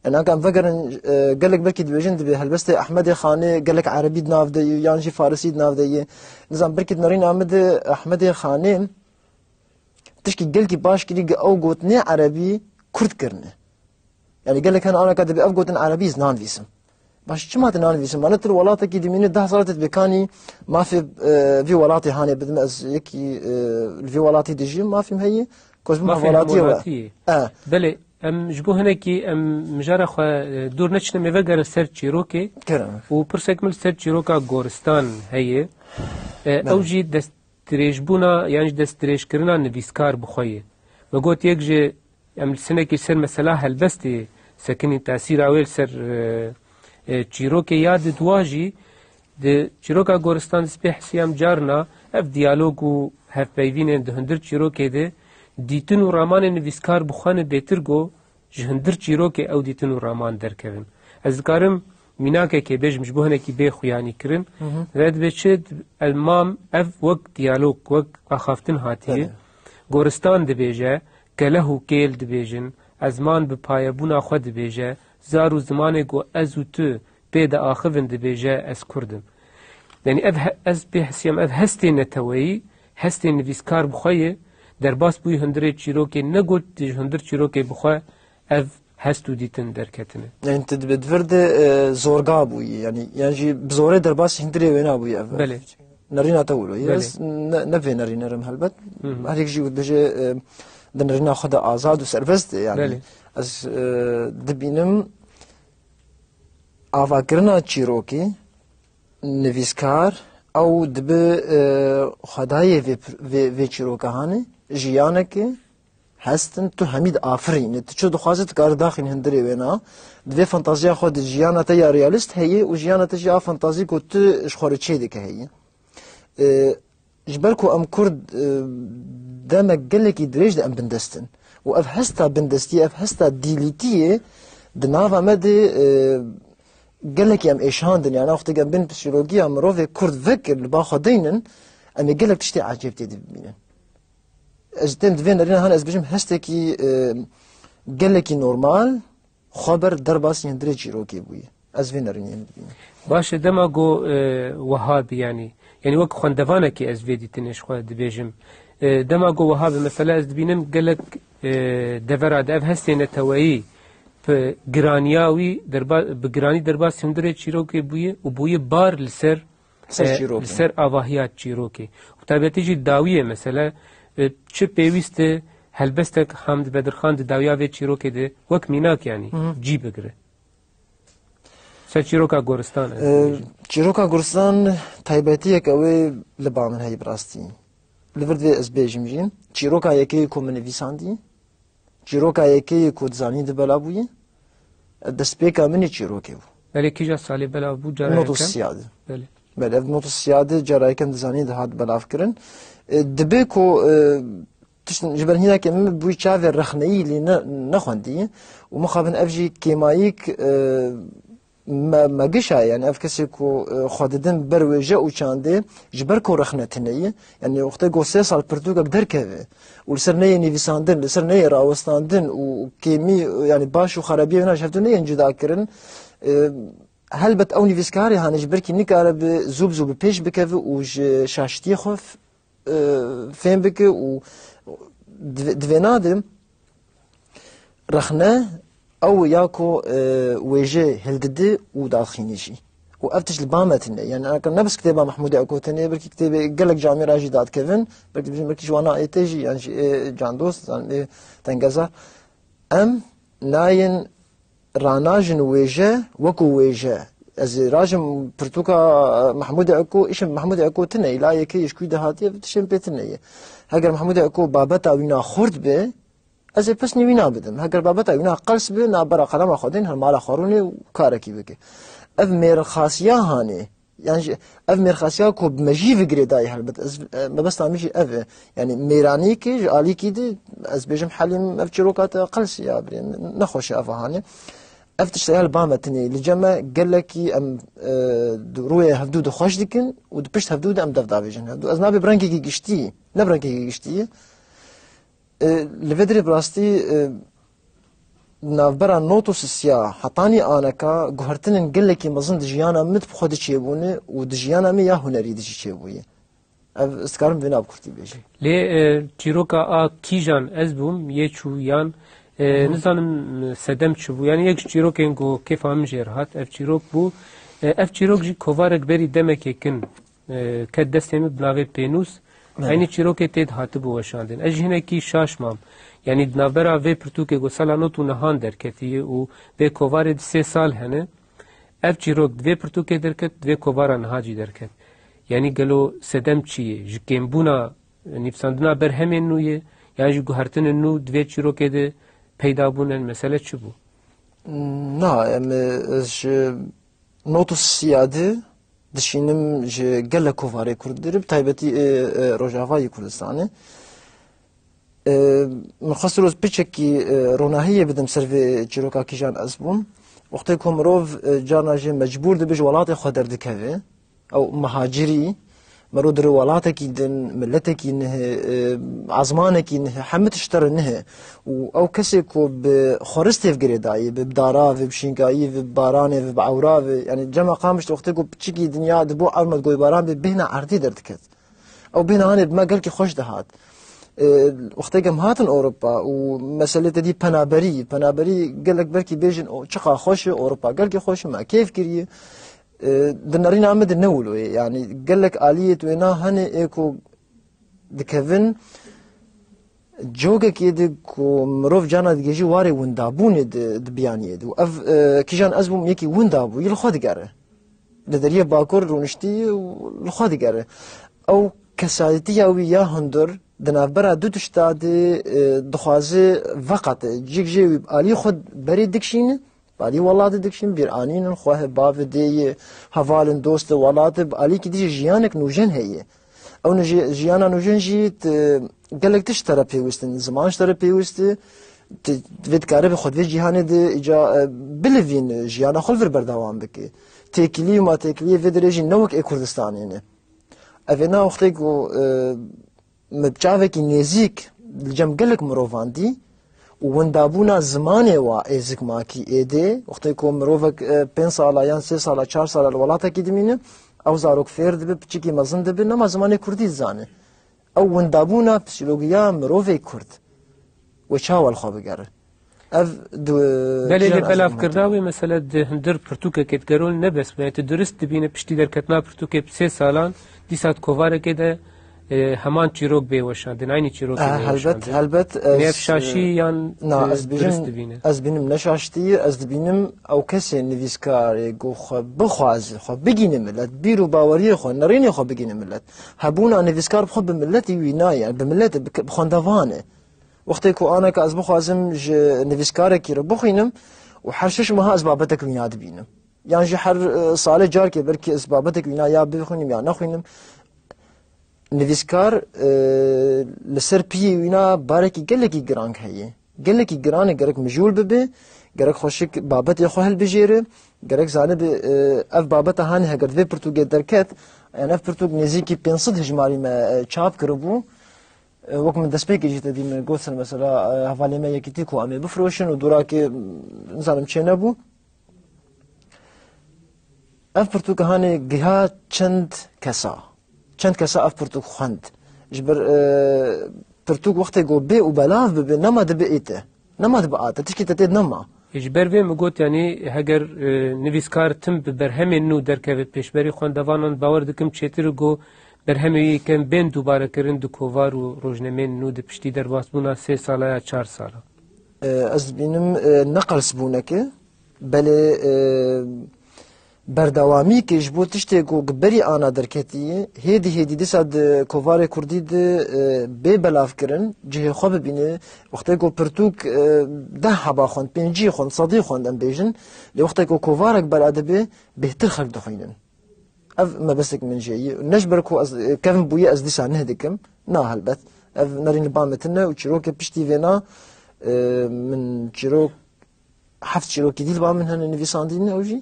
Yani, anka em vegerin, e, gelek belkî dibêjin, dibê helbestê Ehmedê Xanê gelek erebî di nav de ye, yan jî farisî di nav de ye. Nizam belkî di nerîna min de Ehmedê Xanê tişkî gelkî baş kirî, gi ew gotinê erebî kurd kirine. Yani gelek hene anaka dibê ev gotin erebî ez nanivîsim. Baş çima tu nanivîsim? Mane tu li welatekî dimînî deh sal tu dibê kanî mafê, e, vî welatê hanê bidim ez yekî, e, li vî welatî dijîm, mafîm heye, ku ez bim Mafê hevwelatiyê we. hevwelatiyê. E. Belê, em ji bo hinekî em mijara xwe, e, dûr neçine, em ê vegerin ser çîrokê. Kerem. Û pirsek min li ser çîroka Goristan heye. E, Belê. Ew jî dest dirêjbûna yan jî destdirêjkirina nivîskar bi xwe ye. We got yek ji em li sinekî ser mesela helbestê sekinîn tesîra wê li ser, e, e, çîrokê ya di dua jî di çîroka Goristan de spê hesiyam carna ev diyalog û hevpeyvînên di hundir çîrokê de dîtin û ramanên nivîskar bi xwe ne bêtir go ji hundir çîrokê ew dîtin û raman derkevin. Ez dikarim mînakekê bêjim ji bo hinekî bê xuyanî kirin. Hı hı. Ve dibê çi el mam ev wek diyalog, wek axaftin hatiye. Belê. Goristan dibêje, keleh û kêl dibêjin, ezman bi payebûna xwe dibêje, zar û zimanê ku ez û tu pê diaxivin dibêje ez kurd im. Yanî ev he-, ez pê hesiyam ev hestê neteweyî, hestê nivîskar bi xwe ye, derbas bûyî hundirê çîrokê, ne got ji hundir çîrokê bi xwe ev hest û dîtin derketine. Yani tu dibê di vir de, e, zorga bûyî, yani, yan jî bi zorê derbas hundirê wêna bûyî ev. Belê. Nerîna te wilo ye. Belê. Ez ne, ne vê nerîner im helbet. Hı hı. Her yek jî dibêje, e, di nerîna xwe de azad û serbest e, yani. Belê. Ez, e, dibînim avakirina çîrokê, nivîskar, ew dibe, e, xwedayê vê pir-, vê, vê çîroka hanê, jiyanekê, hestin, tu hemî diafirîne. Tu çi dixwaze, tu kare daxîn hundirê wêna. Di vê fantaziya xwe de jiyana te ya realîst heye û jiyana te jî a fantazî ku tu ji xwe re çê dike heye. E, Ji ber ku em Kurd, e, demek gelekî dirêj de em bindest in. Û ev hesta bindestiyê, ev hesta dîlîtiyê di nava me de, e, gelekî em êşandin. Yani wextê em bên psîkologiya mirovê Kurd vekir li ba xwe deynin, em ê gelek tiştê ecêb tê de bibînin. Ez tên di vê nerîna han ez bijim hestekî, e, gelekî normal, xwe ber derbasî hundirê çîrokê bûye. Ez vê nerînê min dibînim. Baş e, dema ku, e, wiha bi, yanî, yanî wek xwendevanekê ez vê dîtinê ji xwe dibêjim. E, dema ku wiha bi, mesela ez dibînim gelek, e, devera de ev hestê neteweyî bi giraniya wî derba-, bi giranî derbasî hundirê çîrokê bûye û bûye bar li ser, Ser e, çîrokê. Li ser avahiya çîrokê. Û taybetî jî dawiyê mesele, e, çi pêwîst e helbestek Hamd Bedirxan di dawiya vê çîrokê de wek mînak, yanî, Hı hı. cî bigire. Ser çîroka Goristan ez Ee, dibêjim. Çîroka Goristan taybetiyek ew ê li ba min heye bi rastî. Li vir divê ez bêjim jî. Çîroka yekê ku min nivîsandî, çîroka yekê ku di zanîn de belav bûye, destpêka min ê çîrokê bû. Belê kîja salê belav bû, cara Nod û yekem? Siyade. Belê. Belê, ev nod û siyade cara yekem di zanîn de hat belavkirin. E, dibe ku, e, Tişt ji ber hînekê min bûyî çavê rexneyî lê ne, nexwendî û mixabin ev jî kêmayîk, e, me, me gişa, yani ev kesê ku, e, xwe didin ber wêje û çandê ji ber ku rexne tune ye, yani wextê ku sê sal pirtûkek derkeve û li ser neyê nivîsandin, li ser neyê rawestandin û kêmî, yani baş û xerabiyê wina ji hevdû neyên cuda kirin, e, helbet ew nivîskarê hane ji ber kî nikare bi zû bi zû bi pêş bikeve û ji şaştiyê xwe e, fêm bike û di, di vêna de rexne ew ya ku, e, wêje hildidi û dadxînî jî. Û ev tişt li ba me tune. Yani, ne bes kitêba Mehmûdê Eko tune, belkî kitêbê gelek camêra jî dadikevin, belkî dibêjin, belkî ji wana ê te jî, yan jî ê Candost, yan ê Tengezar. Em nayên ranajin wêje, wekû wêje. Ez ê rajim pirtûka Mehmûdê Eko, îşim Mehmûdê Eko tune ye, la yekê ji kû de hatiye, tişên pê tune ye. Heger Mehmûdê Eko babeta wî na xurt be, ez ê pesnê wî nabidim. Heger babeta wî na qels be, na bera qelema xwe dên, her mala xwe rûnê û karekî bike. Ev mêrxasiya hanê, Yan jî ev mêrxasiya ku bi me jî ve girêdayî helbet. Ez, e, mebesta min jî ev e. Yanî mêranî ki ji alîkî de ez bêjim Helîm ev çîroka te qels e ya birê min. Nexweş e ev hanê. Ev tişt ya li ba me tune ye. Li cem me gelekî em, e, di rûyê hevdû de xweş dikin û di pişt hevdû de em dev davêjin hevdû. Ez nabê bi rengekî giştî, ne bi rengekî giştî ye. E, li vê dirê bi rastî, e, navbera nod û sisiya hetanî aneka guhertinên gelekî mezin di jiyana min bi xwe de çêbûne û di jiyana min ya hunerî de jî çêbûye. Ev, ez dikarim vêna bi kurtî bêjim. Lê, e, çîroka a kîjan ez bûm, yê çû yan, e, Hı hı. nizanim sedem çi bû. Yani yek ji çîrokên ku kêfa min jê re hat, ev çîrok bû. E, ev çîrok jî kovarek berî demekê kin e, ket destê min bi navê Pênûs. Evet. Eynî çîrokê tê de hatibû weşandin. Ez jî hinekî şaş mam. Yanî di navbera vê pirtûkê ku sala nod û nehan derketiye û vê kovarê di sê sal hene, ev çîrok di vê pirtûkê derket, di vê kovara niha jî derket. Yanî gelo sedem çi ye? Ji kêmbûna nivîsandina berhemên nû ye? Yan jî guhertinên nû di vê çîrokê de peyda bûne? Mesele çi bû? Na, em, ez ji nod û sisiya de dişînim ji gelek kovarê Kurd dir, bi taybetî ê, ê Rojavayê Kurdistanê. E, Min xwest roz piçekî, e, ronahiyê bidim ser vê çîroka kîjan ez bûm. Wextê ku mirov, e, carna jê mecbûr dibe ji welatê xwe derdikeve, ew mihacirî, Mero di rê welatekî din, miletekî nihe, e, ezmanekî nihe, hemî tişt re nihe. Û ew kesê ku bi xweristê ve girêdayî, bi dara ve, bi şîngayî ve, bi baranê ve, bi ewra ve, yani cema Qamişlo wextê ku piçikî dinya di bo ewr me goybaran bê, bêhna erdê derdiket. Ew bêhna hanê bi me gelkî xweş dihat. E, wextê ku em hatin Ewropa û meselê te dî penaberî, penaberî gelek belkî bêjin, o, çiqa xweş e, Ewropa gelkî xweş e, me kêf kiriye. E, di nerîna min de ne wilo ye. Yanî gelek aliyê wêna hene ê ku dikevin cihokekê de ku mirov carna digihêjî warê windabûnê di, di biyaniyê de. Û ev, e, kîjan ez bûm yekî winda bû, yê li xwe digere. Li deriyê bakur rûniştî û li xwe digere. Ew kesayetiya wî ya hundir, di navbera du tişta de, e, dixwaze veqete. Cîk jê wî bi alî xwe berê dikişîne, bi alî welatê dikişîne, bîranînin xwe, bavê dê yê, hevalin, dostê, welatê, bi alîkî dî jî jiyanek nûjen heye. Ew nûje-, jiyana nûjen jî ti-, gelek tişt te re pêwist in, ziman ji te re pêwist e, ti-, divê dikaribe xwe di vê cîhanê de îca, e, bilivîne, jiyana xwe li vir berdewam bike. Têkilî û matêkiliyê vê derê jî ne wek ê Kurdistanê ne. Ev ê na wextê ku, e, min bi çavekî nêzîk li cem gelek mirovan dî û windabûna zimanê wa ê zikmakî êdê, wextê ku mirovek, e, pênc sala yan sê sala, çar sala li welatekî dimîne, ew zarok fêr dibe, piçikî mezin dibe, nema zimanê kurdî dizane. Ew windabûna psîkologiya mirovê kurd wê çawa li xwe bigere? Ev du Belê, lê belavkirina wê mesele di hundir pirtûkekê digere û ne bes, yani tu durist dibîne piştî derketina pirtûkê bi sê salan, dîsa di kovarekê de, e, heman çîrok bê weşandin, aynî çîrokê bê weşandin. Helbet, helbet. Nê ev şaşî, e, yan na, tu ez dibînim, durist dibîne? Ez dibînim ne şaştî, ez dibînim ew kesê nivîskarê ku xwe bixwaze, xwe bigîne millet, bîr û baweriyê xwe, nerînê xwe bigîne millet. Hebûna nivîskar bi xwe bi milletî wî nayê, yani bi milletê, bi, bi xwendevan e. Wextê ku aneka ez bixwazim ji nivîskarekî re bixwînim û her şeş meha ez babetek wîna dibînim. Yan jî her, e, salê carkê belkî ez babetek wîna ya bixwînim ya nexwînim. Nivîskar, e, li ser piyê wîna barekî gelekî girank heye. Gelekî giran e, gerek mijûl bibe, gerek xweşik babetê xwe hilbijêre, gerek zanibe, e, ev babeta hanê heger di vê pirtûkê derket, yani ev pirtûk nêzîkî pênc sed hejmarî me, e, çap kiribû. E, wek min destpêkê jî te dî min got, ser mesela, e, hevalê me yekîtî ku em ê bifiroşin û dûrakê, nizanim çê nebû. Ev pirtûk hanê giha çend kesa. Çend kesa ev pirtûk xwend. Ji ber, e, pirtûk wextê ku bê û belav bibe, nema dibe ê te. Nema dibe a te. Tişkî te tê nema. Ê, ji ber vê min got, yanî heger, e, nivîskar tim bi berhemên nû derkeve pêşberî xwendevanan, bawer dikim çêtir û ku berhemê wî yekem bên dubare kirin di kovar û rojnameyên nû di piştî derbasbûna sê sala ya çar sala. E, ez dibînim, e, ne qelsbûneke, belê, e, berdewamî ke ji bo tiştê ku berî ana derketî, hêdî hêdî dîsa di kovarê kurdî de, e, bê belavkirin, cihê xwe bibîne. Wextê ku pirtûk, e, deh heba xwend, pêncî xwend, sedî xwend em bêjin, lê wextê ku kovarek bela dibe, bêhtir xelk dixwînin. Ev mebestek min jê ye. Ne ji ber ku ez, e, kevin bûye ez dîsa neh dikim. Na helbet. Ev nerîn li ba min tune û çîrokê piştî vêna, e, min çîrok heft çîrokî dî li ba min hene nivîsandîne ew jî.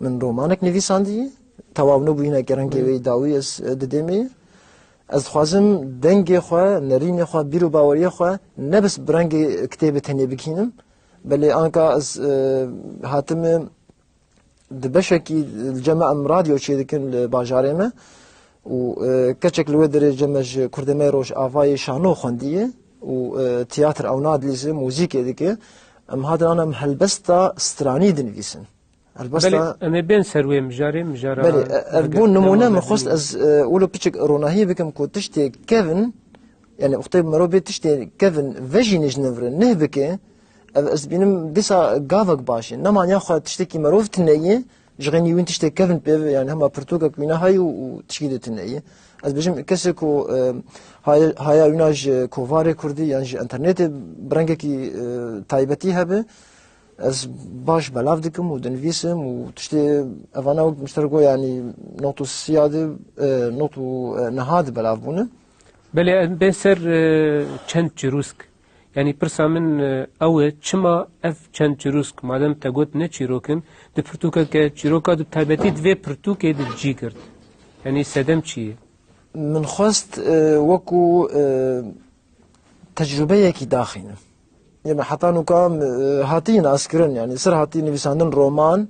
Min romanek nivîsandiye. Tewaw nebûyî ne ke rengê wê dawî ez, e, didê me ye. Ez dixwazim dengê xwe, nerînê xwe, bîr û baweriyê xwe ne bes bi rengê kitêbê tenê bikînim. Belê anka ez, e, hatime di beşekî li cem me em radyo çêdikin li bajarê me û, e, keçek li wê derê cem me ji kurdê me Rojavayê şano xwendiye û, e, tiyatir ewna dilîze, muzîkê dike. Em hatin ana em helbesta stranî dinivîsin. Helbesta Belê, em ê bên ser wê mijarê, mijara Belê, e, ev bû nimûne min xwest ez, e, wilo piçik ronahiyê bikim ku tiştê kevin, yani wextê mirov bê tiştê kevin vejîne ji nivre neh bike, ev ez bînim dîsa gavek baş e. Nemaniya xwe tiştekî merov tune ye, ji xênî wîn tiştê kevin pê ve, yani hema pirtûkek wîna hay û, û tişkî de tune ye. Ez bêjim kesê ku, e, haya, haya wîna ji kovarê kurdî yan ji înternetê bi rengekî, e, taybetî hebe, ez baş belav dikim û dinivîsim û tiştê evana wek ji te re got, yanî not û siya de, e, not û, e, neha de belav bûne. Belê, em bên ser, e, çend çirûsk. Yanî pirsa min, e, ew e, çima ev çend çirûsk, madem te got ne çîrok in, di pirtûkeke çîroka di taybetî di vê pirtûkê de cî girt? Yanî sedem çi ye? Min xwest, e, wekû, e, tecrûbeyekî daxînim. Yê me heta nûka, e, hatiye naskirin, yani ser hatiye nivîsandin roman,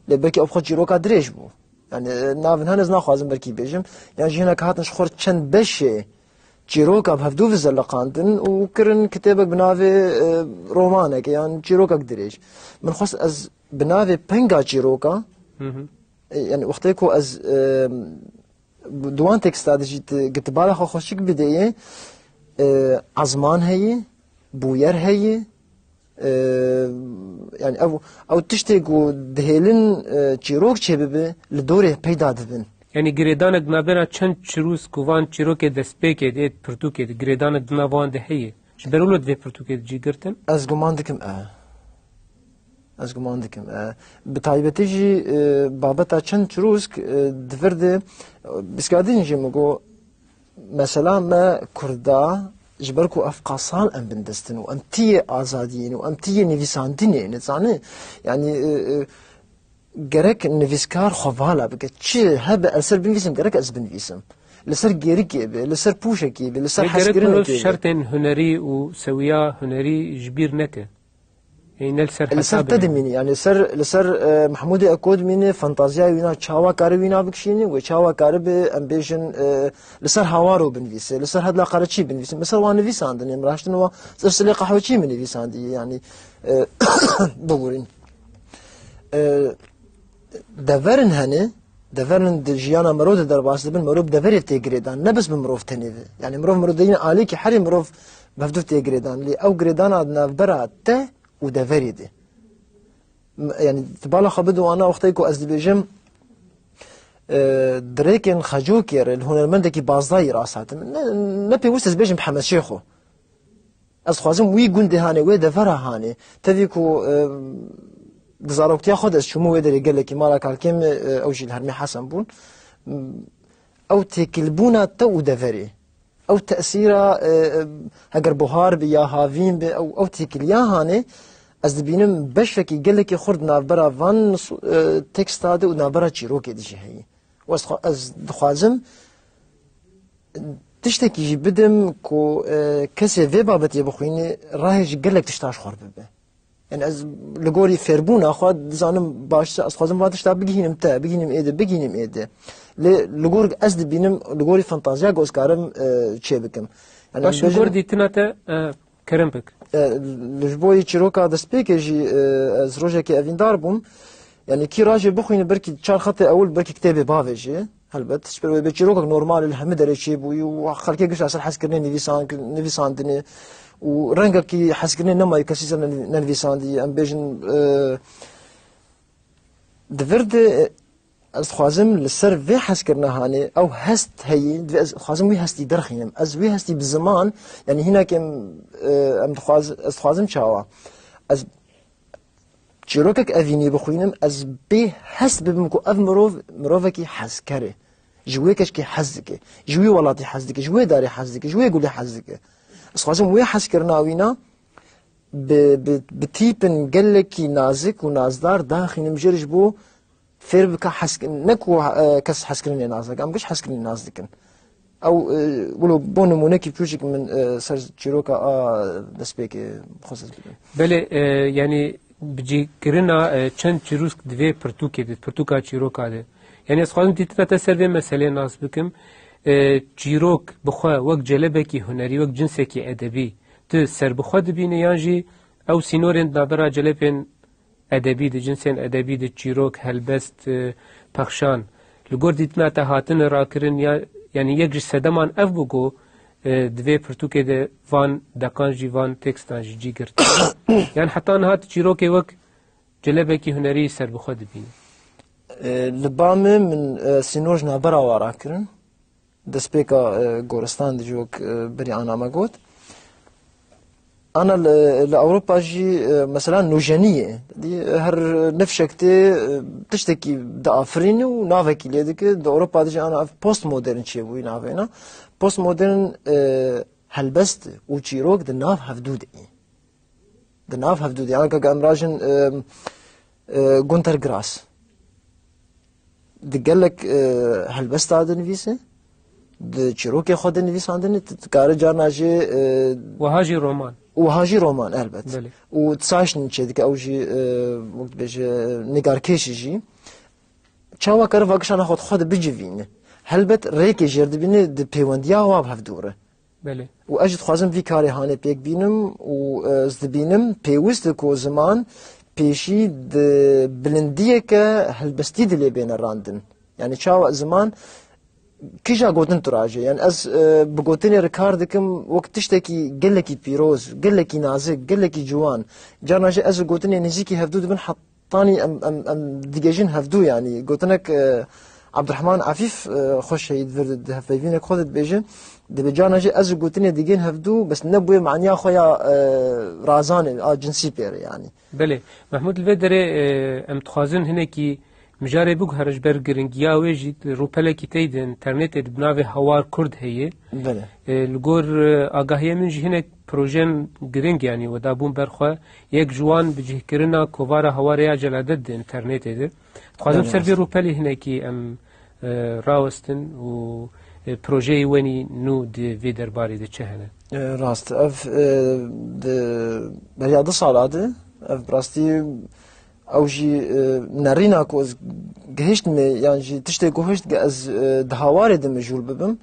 lê belkî ew xwe çîroka dirêj bû. Yani, e, navin hene ez naxwazim belkî bêjim. Yan jî hinek hatin ji xwe çend beşê çîroka bi hevdû ve zeliqandin û kirin kitêbek bi navê, e, romaneke yan çîrokek dirêj. Min xwest ez bi navê penga çîroka, Hı hı. e, yani wextê ku ez, e, Di wan teksta de jî tu, gi tu bala xwe xweşik bideyê, e, ezman heye, bûyer heye, e, yani ew, ew tiştê ku dihêlin, e, çîrok çêbibe, li dorê peyda dibin. Yanî girêdanek di navbera çend çirûsk û van çîrokê destpêkê de, ê pirtûkê de, girêdanek di nav wan de heye. Ji ber wilo di vê pirtûkê de cî girtin? Ez guman dikim e. Ez guman dikim e. Bi taybetî jî, e, babeta çend çirûsk, e, di vir de, e, pisyarî din jî min got, mesela me Kurda, ji ber ku ev qasal em bindestin û em tiyê azadiyê ne û em tiyê nivîsandinê ne, zanî? Yanî, e, e, gerek nivîskar xwe vala bike. Çi hebe ez ser binivîsim, gerek ez binivîsim. Li ser gêrikê be, li ser pûşekê be, li ser Lê gerek hezkirinekê mirov be. Şertên hunerî û sewiya hunerî ji bîr neke. Ê, ne li ser Li ser hesabê te dimîne. Dimîne, yani li ser, li ser, e, Mehmûdê Eko dimîne, fantaziya wîna çawa kare wîna bikişîne, wê çawa kare bi, em bêjin, e, li ser Hawaro binivîse, li ser Hedla Qereçî binivîse, li ser wan nivîsandinê, min raştin wan, li ser Silê Qehweçî min nivîsandiye, yani, e, bibûrîn. E, deverin hene, deverin di jiyana mirov de derbas dibin, mirov bi deverê tê girêdan, ne bes bi mirov tenê ve. Yani mirov, mirov de yine alîkî herî mirov bi hevdû tê girêdan. Lê ew girêdana di navbera te û deverê de. M-, yani tu bala xwe bide wana wextê ku ez dibêjim, e, di rêkên xecokê re li hunermendekî bazdayî rast hatim. Ne, ne pêwist ez bêjim bi Hemedşêxo. Ez dixwazim wî gundê hanê, wê devera hanê. Tevî ku, e, di zaroktiya xwe de ez çûme wê derê gelekî mala kalkê min, e, ew jî li Hermê Hesen bûn. Ew têkilbûna te û deverê. Ew tesîra, e, e, heger buhar bi ya havîn bi, ew, ew têkiliya hanê, ez dibînim beşekî gelekî xurt navbera van su-, e, teksta de û navbera çîrokê de jî heye. Û ez xwe-, ez dixwazim tiştekî jî bidim ku, e, kesê vê babetê bixwîne, rahê ji gelek tişta ji xwe re bibe. Yani ez li gorî fêrbûna xwe dizanim baştir, ez dixwazim van tişta bigihînim te, bigihînim êdî, bigihînim êdî. Lê li gor ez dibînim, li gorî fantaziya ku ez karim, e, çê bikim. Yani Baş, li bêjin gor dîtina te, e, kerem bik. E, li ji bo yê çîroka destpêkê jî, e, ez rojekê evîndar bûm. Yani kî rajê bixwîne, belkî çar xetê ewil, belkî kitêbê bavêjê. Helbet, ji ber wê bê çîrokek normal e, li hemî derê çêbûyî û xelkê gişt ser hezkirinê nivîsan-, nivîsandinê û rengekî hezkirinê nemayî kesî ser ne-, nenivîsandî. Em bêjin, e, di vir de, e, ez dixwazim li ser vê hezkirina hanê ew hest heyî, divê ez dixwazim wî hestî derxînim. Ez wî hestî bi ziman, yanî hînakê em, e, em dixwaz-, ez dixwazim çawa? Ez çîrokek evînî bixwînim, ez bê hest bibim ku ev mirov, mirovekî hezker e. Ji wê keşkê hez dike. Ji wî welatî hez dike. Ji wê darê hez dike. Ji wê gulê hez dike. Ez dixwazim wê hezkirina wîna bi, bi, bi tîpin gelekî nazik û nazdar daxînim jê re ji bo fêr bike hez, ne ku, e, kes hezkirinê nas nake, em giş hezkirinê nas dikin. Ew, e, wilo bo nimûnekî biçûçik min, e, ser çîroka a destpêkê xwest ez bidim. Belê, e, yanî bi cîkirina, e, çend çirûsk di vê pirtûkê de, pirtûka çîroka de. Yanî ez xwazim dîtina te ser vê meseleyê nas bikim. E, çîrok bi xwe wek celebekî hunerî, wek cinsekî edebî, tu serbixwe dibînî yan jî ew sînorên di navbera celebên edebî de, cinsên edebî de, çîrok, helbest, e, pexşan. Li gor dîtina te hatine rakirin ya, yanî yek ji sedeman ev bû ku, e, di vê pirtûkê de van deqan jî, van tekstan jî cî girt. Yan heta niha tu çîrokê wek celebekî hunerî serbixwe dibînî? E, li ba min, min, e, sînor ji navbera wan rakirin. Destpêka, e, goristan de jî wek, e, berî ana me got. Ana li, li Ewropa jî, e, mesela nûjenî ye. Dî her nifşek tê, e, tiştekî diafirîne û navekî lê dike. Di Ewropa de jî ana ev postmodern çêbûyî navê ne. Postmodern, e, helbest û çîrok di nav hevdû de ye. Di nav hevdû de. Anka ke em rajin, e, e, Günter Grass. Di gelek, e, helbesta dinivîse, di çîrokê xwe de nivîsandinê, tu dikare carna jê, e, Wiha jî roman. Wiha jî roman, elbet. Belê. Û zeichnî çêdike, ew jî, e, wek dibêje, nîgarkêşî jî. Çawa kare vagişana xwe di xwe de bicivîne? Helbet rêkê jêr dibîne di pêwendiya wan bi hevdû re. Belê. Û ez jî dixwazim vî karê hanê pêk bînim û, e, ez dibînim pêwist e ku ziman pêşî di bilindiyeke helbestî de lê bêne randin. Yani çawa ziman kîja gotin tu rajê? Yani ez, e, bi gotinê re kar dikim wek tiştekî gelekî pîroz, gelekî nazik, gelekî ciwan. Carna jî ez û gotinê nêzîkî hevdû dibin, hetanî em, em, em digihîjin hevdû, yani gotinek, e, Abdurrahman Afîf, e, xweş heyî di vir di hevpeyvînek xwe de dibêje, dibê carna jî ez û gotinê digên hevdû, bes ne bûyê maniya xwe ya, e, razanê, a cinsî pê re yanî. Belê. Mehmûd, li vê derê, e, em dixwazin hinekî mijarê biguherin ji ber giringiya wê jî, rûpelekî tey di înternetê de bi navê Hawar Kurd heye. Belê. E, li gor, e, agahiyê min jî hinek projên giring, yanî, weda bûn ber xwe. Yek ji wan bicihkirina kovara Hawarê ya Celadet di înternetê de. Dixwazim ser vê rûpelê hinekî em, e, rawestin û, e, projeyê wenî nû di vê derbarê de çi hene? E, rast. Ev, e, di beriya du sala de, ev bi rastî ew jî, e, nerîna ku ez gihiştime, yan jî tiştê ku hişt, ez, e, di Hawarê de mijûl bibim.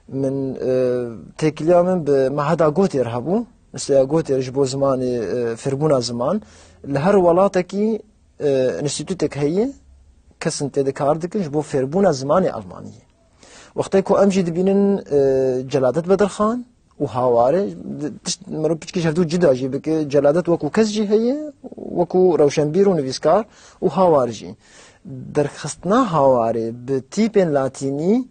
Min, e, têkiliya min bi Meheda Gotêr hebû. Liseya Gotêr ji bo zimanê, e, fêrbûna ziman. Li her welatekî, e, înstîtutek heye, kesin tê de kar dikin ji bo fêrbûna zimanê Almaniyê. Wextê ku em jî dibînin, e, Celadet Bedirxan û Hawarê, di-, tişt, mirov piçkî ji hevdû cida jî bike, Celadet wekû kes jî heye, wekû rewşenbîr û nivîskar û Hawar jî. Derxistina Hawarê bi tîpên latînî,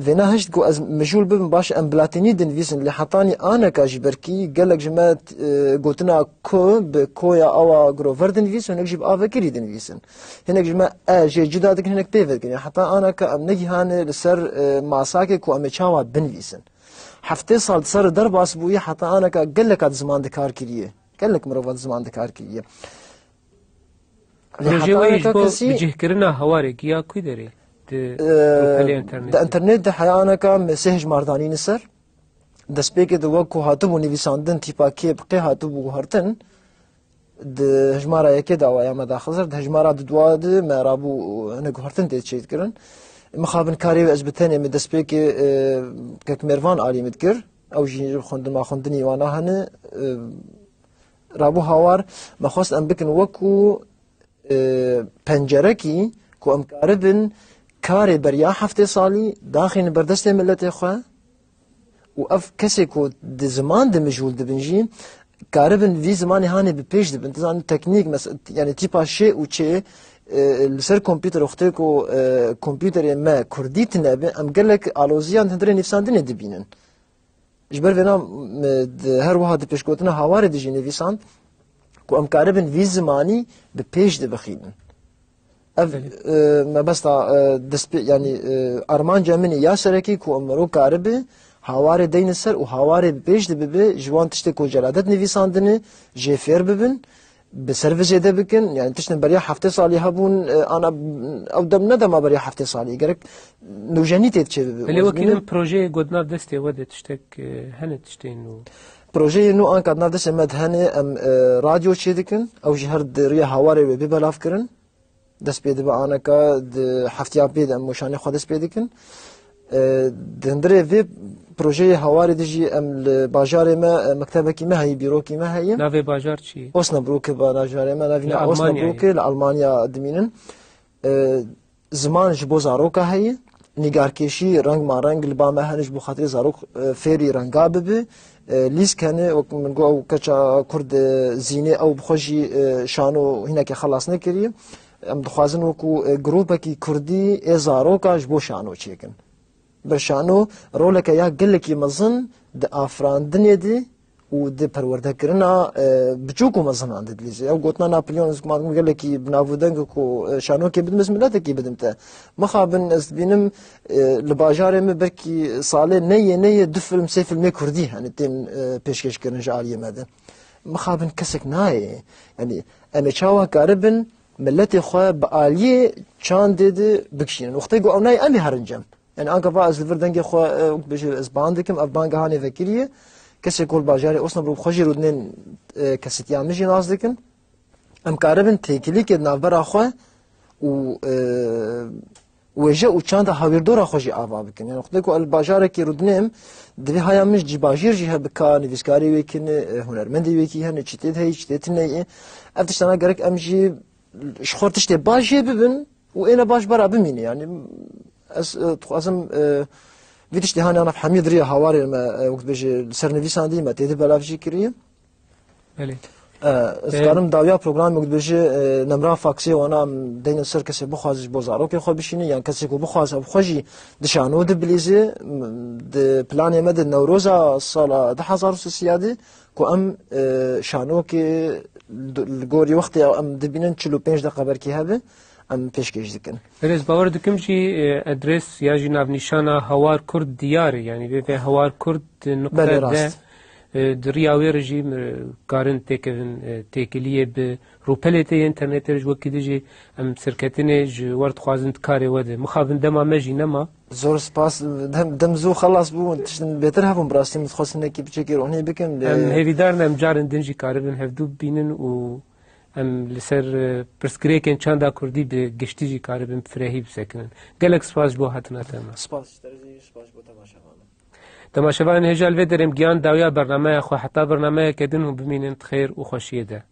vêna hişt ku ez mijûl bibim, baş em bi latînî dinivîsin, lê hetanî aneka jî belkî gelek ji me, e, gotina ku bi koya awa grover dinivîsin, hinek jî bi a vekirî dinivîsin. Hinek ji me e jê cida dikin, hinek pê vedikin. Heta aneka em negihane li ser, e, masakê ku em ê çawa binivîsin. Heftê sal di ser derbas bûye, heta aneka geleka di ziman de kar kiriye. Gelek mirova di ziman de kar kiriye. Lê Projê heta we yî aneka ji bo kesî bicihkirina Hawarê giya kû derê di, e, rûpelê di înternetê? Di înternet de heya aneka me sê hejmar danîne ser. Destpêkê de wek ku hatibû nivîsandin, tîpa kê bi qê hatibû guhertin, di hejmara yekê de awa ya me daxizir, di hejmara dudwa de me rabû hinek guhertin tê çêkirin. Mixabin karê wê ez bi tenê me destpêkê, e, kek Mêrvan alî min dikir. Ew jî xwendin ma xwendinî wana hene. E, rabû Hawar me xwest em bikin wekû, e, pencerekî ku em karibin karê beriya heftê salî daxînin ber destê miletê xwe û ev kesê ku di ziman de mijûl dibin jî karibin vî zimanê hanê bi pêş dibin. Dizanin teknîk, mes-, yani tîpa şê û çê, e, li ser kompûter, wextê ku, e, kompûterê me kurdî tine be, em gelek aloziyan di hundirê nivîsandinê dibînin. Ji ber vêna, m-, di her wiha di pêşgotina Hawarê de jî nivîsand ku em karibin vî zimanî bi pêş de bixînin. Ev, Belê. e, mebesta, e, destpê-, yanî, e, armanca min e ya serekî ku em mero karibe Hawarê deyne ser û Hawarê bi pêş de bibe, ji wan tiştê ku Celadet nivîsandine jê fêr bibin. Bi ser vê zêde bikin, yani tiştên beriya heftê salî hebûn, e, ana, ew dem ne dema beriya heftê salî, gerek nûjenî tê çêbibe. Belê, wekî min projeyê got nav destê we de tiştek, e, hene tiştên nû? Projeyê nû anka nav destê me de hene, em, e, radyo çêdikin, ew jî her di riya Hawarê wê bê belavkirin. Dest pê dibe aneka di heftiya pê de em weşanê xwe dest pê dikin. E, di hundirê vê projeyê Hawarê de jî em li bajarê me, e, mektebekî me heye, bîrokî me heye. Navê bajar çi ye? Osnabrück e bajarê me, navîna Osnabrück e, li Almanya dimînin. E, ziman ji bo zaroka heye. Nîgarkêşî reng ma reng li ba me hene ji bo xatirê zarok, e, fêrî renga bibe. E, lîsk hene, wek min got, ew keça kurd, e, zînê ew bi xwe jî, e, şano hînekê xelas nekiriye. Em dixwazin wekû, e, grûpekî kurdî ê zaroka ji bo şano çêkin. Ber şano roleke ya gelekî mezin di afirandinê de û di perwerdekirina, e, biçûk û mezinan de dilîze. Ew gotina Napolyon, ez guman gelekî bi nav û deng ku, e, şanokê bidim, ez miletekî bidim te. Mixabin ez dibînim, e, li bajarê me belkî salê neyê neyê du film, sê filmê kurdî, hani, tên, e, pêşkêş kirin ji aliyê me de. Mixabin kesek nayê. Yani, em ê çawa karibin miletê xwe bi aliyê çandê de bikişînin? Wextê ku ew nayê, em ê herin cem. Yani anka va ez li vir dengê xwe, e, wek dibêje, ez bang dikim, ev banga hanê vekirî ye. Kesê ku li bajarê Osnabrück xwe jî rûdinên, e, kesîtiya min jî nas dikin. Em karibin têkilîkê di navbera xwe û, e, wêje û çanda hawîrdora xwe jî ava bikin. Yani wextê ku ez li bajarekî rûdinêm, divê haya min ji cîbajêr jî hebika, nivîskarê wê kine, e, hunermendê wê kî hene, çi tê de heye, çi tê tune ye. Ev tiştana gerek em jî ji xwe tiştê baş jê bibin û êne baş bera bimîne. Yani ez, e, dixwazim, e, vî tiştê hane ana hemî di riya Hawarê me, e, wek dibêje, li ser nivîsandî me tê de belav jî kiriye. Belê. E, ez karim dawiya programê ku dibêje, e, nemra faksê wana em deynin ser kesê bixwaze ji bo zarokê xwe bişîne, yan kesê ku bixwaze bi xwe jî di şano dibilîze, m, di planê me de Newroza sala du hezar û sêzdeh de ku em, e, şanokê d-, li gorî wextê em dibînin çil û pênc deqe belkî hebe, em pêşkêş dikin. Belê, ez bawer dikim jî, e, adres ya jî navnîşana Hawar Kurd diyar e. Yanî vê vê Hawar Kurd nuqte Belê, de, rast. E, di riya wê re jî, e, karin têkevin, e, têkiliyê bi rûpelê tê yê internetê re ji wekî din jî em serketinê ji we re dixwazin di karê we de. Mixabin dema me jî nema. Zor spas. Dem, dem zû xelas bû. Tiştin bêtir hebûn bi rastî min dixwest hinekî piçekî ronî bikin. Em Lê hêvîdar in em carên din jî karibin hevdû bibînin û em li ser, e, pirsgirêkên çanda kurdî bi giştî jî karibin bi firehî bisekinin. Gelek spas ji bo hatina te me. Spas ji te re jî, spas ji bo temaşevanan. Temaşevanên hêja li vê derê em gihan dawiya bernameya xwe heta bernameyeke din hûn bimînin di xêr û xweşiyê de.